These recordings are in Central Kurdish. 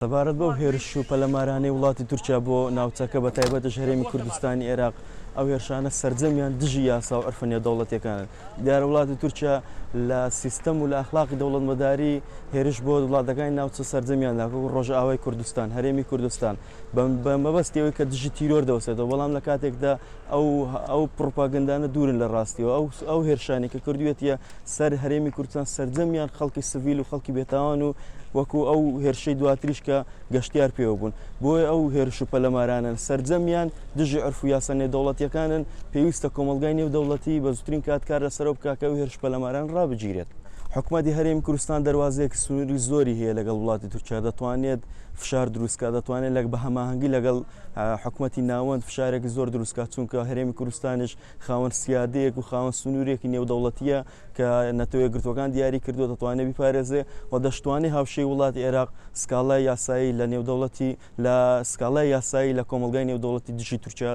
سەبارەت بەو هێرش و پەلەمارانەی وڵاتی تورکیا بۆ ناوچەکە بە تایبەتش هەرێمی کوردستانی ئێراق، ئەو هێرشانە سەرجەمیان دژی یاسا و عورفە نێودەوڵەتییەکانن. دیارە وڵاتی تورکیا لە سیستەم و لە ئەخلاقی دەوڵەتمەداری هێرش بۆ وڵاتەکانی ناوچە سەرجەمیان داکە و ڕۆژئاوای کوردستان، هەرێمی کوردستان بە مەبەستی ئەوەی کە دژی تیرۆر دەوەستێتەوە، بەڵام لە کاتێکدا ئەو ئەو پڕوپاگەندانە دوورن لە ڕاستیەوە. ئەو ئەو هێرشانەی کە کردوویەتیە سەر هەرێمی کوردستان سەرجەمیان خەڵکی سڤیل و خەڵکی بێتاوان و وەکو ئەو هێرشەی دواتریش کە گەشتیار پێوە بوون. بۆیە ئەو هێرش و پەلەمارانەن سەرجەمیان دژی عورف و یاسا نێودەوڵەتیەکانن، پێویستە کۆمەڵگای نێودەوڵەتی بە زووترین کات کار لەسەرەوە بکا کە ئەو هێرش پەلەماران ڕابگیرێت. حکومەتی هەرێمی کوردستان دەروازەیەکی سنووری زۆری هەیە لەگەڵ وڵاتی تورکیا، دەتوانێت فشار دروست کا، دەتوانێت لە بە هەماهەنگی لەگەڵ حکومەتی ناوەند فشارێکی زۆر دروست کا، چونکە هەرێمی کوردستانیش خاوەن سیادەیەک و خاوەن سنوورێکی نێودەوڵەتییە کە نەتەوە یەکگرتووەکان دیاری کردووە دەتوانێت بیپارێزێ و دەشتوانێت هاوشێوەی وڵاتی عێراق سکاڵای یاسایی لە نێودەوڵەتی لە سکاڵای یاسایی لە کۆمەڵگای نێودەوڵەتی دژی تورکیا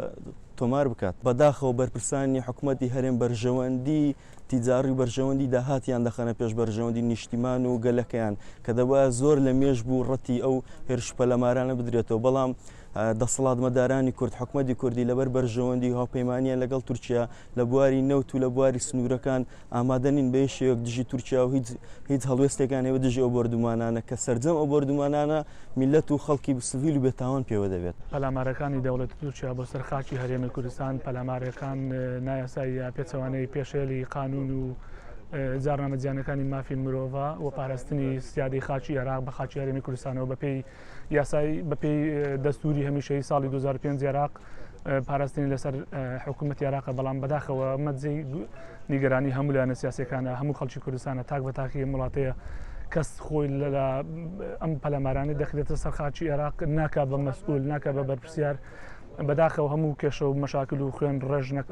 تۆمار بکات. بەداخەوە بەرپرسانی حکومەتی هەرێم بەرژەوەندی تیجاڕی و بەرژەوەندی داهاتیان دەخەنە پێش بەرژەوەندی نیشتیمان و گەلەکەیان کە دەبوایە زۆر لە مێژ بوو ڕەتی ئەو هێرش و پەلەمارانە بدرێتەوە بەڵام دەسەڵاتمەدارانی کورد حکومەتی کوردی لەبەر بەرژەوەندی و هاوپەیمانیان لەگەڵ تورکیا لە بواری نەوت و لە بواری سنوورەکان ئامادە نین بە هیچ شێوەیەک دژی تورکیا و هیچ هیچ هەڵوێستێکیان هەیە دژی ئەو بۆردومانانە کە سەرجەم ئەو بۆردومانانە میللەت و خەڵکی سڤیل و بێتاوان پێوە دەبێت. پەلامارەکانی دەوڵەتی تورکیا بۆ سەر خاکی هەرێمی کوردستان پەلامارەکان نایاساییە، پێچەوانەی پێشێلی قانوون و جارنامە جیهانیەکانی مافی مرۆڤە و پاراستنی سیادەی خاکی عێراق بە خاکی هەرێمی کوردستانەوە بەپێی یاسای بەپێی دەستوری هەمیشەی ساڵی 2005 عێراق پاراستنی لەسەر حکوومەتی عێراقە بەڵام بەداخەوە مەجێی نیگەرانی هەموو لایەنە سیاسەکانە هەموو خەڵکی کوردستانە تاک بە تاکی ئەم وڵاتەیە کەس خۆی لە ئەم پەلامارانەی دەخرێتە سەر خاکی عێراق ناکا بە مەسئول ناکا بە بەرپرسیار بەداخەوە هەموو کێشە و مەشاکل و خوێن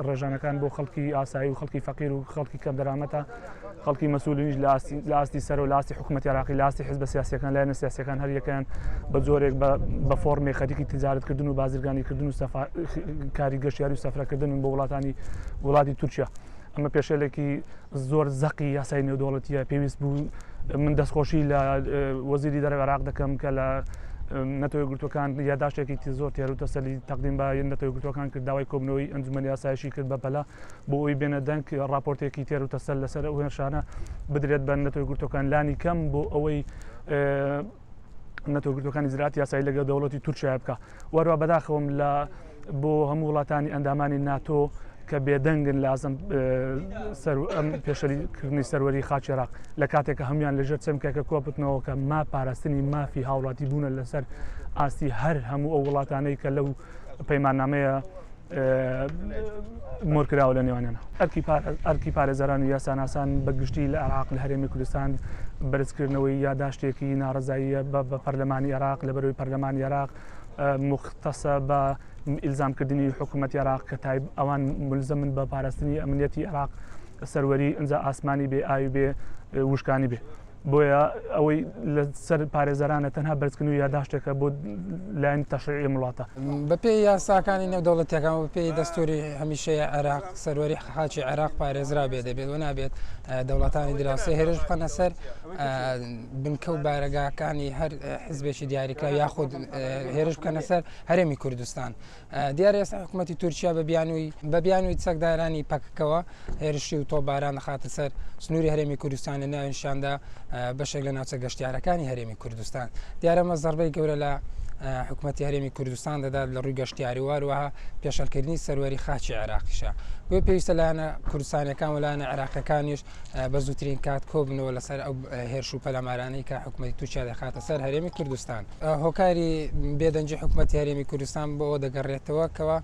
ڕێژانەکان بۆ خەڵکی ئاسایی و خەڵکی فەقیر و خەڵکی کەم دەرامەتە خەڵکی مەسولینیش لە ئاستی سەر و لە ئاستی حکوومەتی عراقی لە ئاستی حزبە سیاسەکان لایەنە سیاسەکان هەر یەکەیان بە جۆرێک بە فۆرمێ خەریکی تجارەتکردن و بازرگانیکردن و کاری گەشتیاری و سەفرەکردن بۆ وڵاتانی وڵاتی تورکیا ئەمە پێشێلێکی زۆر زەقی یاسای نێودەوڵەتیە پێویست بوو من دەستخۆشی لە وەزیری دەرەوە عێراق دەکەم کە لە نەتەوە یەکگرتووەکان یاداشتێکی زۆر تێر و تەسەلی تەقدیم بە نەتەوە یەکگرتووەکان کرد داوای کۆبوونەوەی ئەنجومەنی ئاسایشی کرد بە پەلە بۆ ئەوی بێنە دەنگ راپۆرتێکی تێر و تەسەل لەسەر ئەو هێرشانە بدرێت بە نەتەوە یەکگرتووەکان لانی کەم بۆ ئەوەی نەتەوە یەکگرتووەکان ئیجرائاتی یاسایی لەگەڵ دەوڵەتی تورکیا بکە وەروە بەداخەوەم لە بۆ هەموو وڵاتانی ئەندامانی ناتۆ کە بێدەنگن لازم سەر ئەم پێشەریکردنی سەروەری خاکی عێراق لە کاتێک کە هەمویان لەژێر چەمکێکە کۆبتنەوە کە ما پاراستنی مافی هاوڵاتی بوونە لەسەر ئاستی هەر هەموو ئەو وڵاتانەی کە لەو پەیماننامەیە مۆرکراوە لە نێوانیان ئەرکی پارێزەران و یاساناسان بە گشتی لە عێراق لە هەرێمی کوردستان بەرزکردنەوەی یاداشتێکی ناڕەزاییە بە پەرلەمانی عێراق لە بەرەوەی پەرلەمانی عێراق مختصە بە ئیلزامکردنی حکوومەتی عێراق کە تایب ئەوان ملزەمن بە پاراستنی ئەمنیەتی عێراق سەروەری ئینجا ئاسمانی بێ ئاوی بێ وشکانی بێ. بۆیە ئەوەی لەسەر پارێزەرانە تەنها بەرزکردنەوەی یاداشتێکە بۆ لایەنی تەشریعی ئەم وڵاتە. بەپێی یاساکانی نێودەوڵەتیەکان و بەپێی دەستوری هەمیشەی عێراق سەروەری خاکی عێراق پارێزرا بێ دەبێت و نابێت دەوڵەتانی دراوسێ هێرش بخەنە سەر بنکە و بارەگاکانی هەر حزبێکی دیاریکراو یاخود هێرش بکەنە سەر هەرێمی کوردستان. دیارە ئێستا حکوومەتی تورکیا بە بیانووی بە بیانووی چەکدارانی پەکەکەوە هێرشی و تۆپباران دەخاتە سەر سنووری هەرێمی کوردستان لە ناویشاندا بەشێک لە ناوچە گەشتیارەکانی هەرێمی کوردستان دیارە ئەمە زەربەی گەورە لە حکوومەتی هەرێمی کوردستان دەدات لە ڕووی گەشتیاری واروەها پێشەلکردنی سەروەری خاکی عێراقیشە بۆیە پێویستە لایەنە کوردستانەکان و لایەنە عێراقیەکانیش بە زووترین کات کۆبنەوە لەسەر ئەو هێرش و پەلامارانەی کە حکوومەتی تورکیا دەخاتە سەر هەرێمی کوردستان. هۆکاری بێدەنگی حکوومەتی هەرێمی کوردستان بۆ ئەوە دەگەڕێتەوە کەوا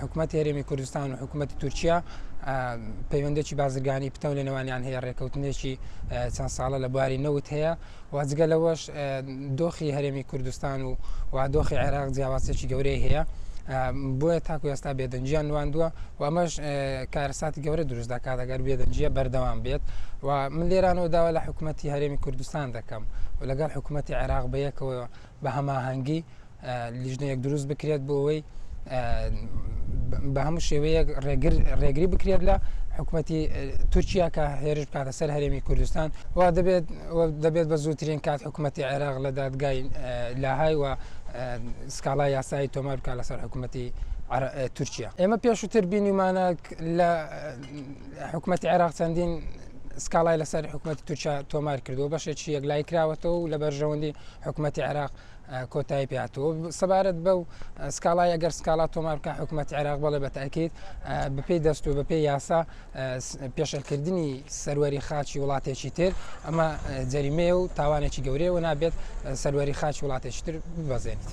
حکوومەتی هەرێمی کوردستان و حکوومەتی تورکیا پەیوەندێکی بازرگانی پتەو لە نێوانیان هەیە ڕێکەوتنێکی چەند ساڵە لە بواری نەوت هەیە و جگە لەوەش دۆخی هەرێمی کوردستان و و دۆخی عێراق جیاوازێکی گەورەی هەیە بۆیە تاکو ئێستا بێدەنگیان نواندووە و ئەمەش کارەساتی گەورە دروست دەکات ئەگەر بێدەنگیە بەردەوام بێت و من لێرانەوە داوا لە حکوومەتی هەرێمی کوردستان دەکەم و لەگەڵ حکوومەتی عێراق بەیەکەوە بە هەماهەنگی لیژنەیەک دروست بکرێت بۆ ئەوەی بە هەموو شێوەیەک ڕێگری بکرێت لە حکومەتی تورکیا کە هێرش بکاتە سەر هەرێمی کوردستان و دەبێت دەبێت بە زووترین کات حکومەتی عێراق لە دادگای لاهای و سکاڵای یاسایی تۆمار بکات لەسەر حکومەتی تورکیا. ئێمە پێشووتر بینیمانە لە حکومەتی عێراق چەندین سکاڵای لەسەر حکومەتی تورکیا تۆمار کردووە، بەشێکی یەکلایی کراوەتەوە و لە بەرژەوەندی حکومەتی عێراق کۆتایی پێهاتووە. سەبارەت بەو سکاڵای ئەگەر سکاڵا تۆمار بکە حکومەتی عێراق بەڵێ بە تاکید بەپێی دەست و بەپێی یاسا پێشێلکردنی سەروەری خاکی وڵاتێکی تر ئەمە جەریمەیە و تاوانێکی گەورەیە و نابێت سەروەری خاکی وڵاتێکی تر ببەزێنیت.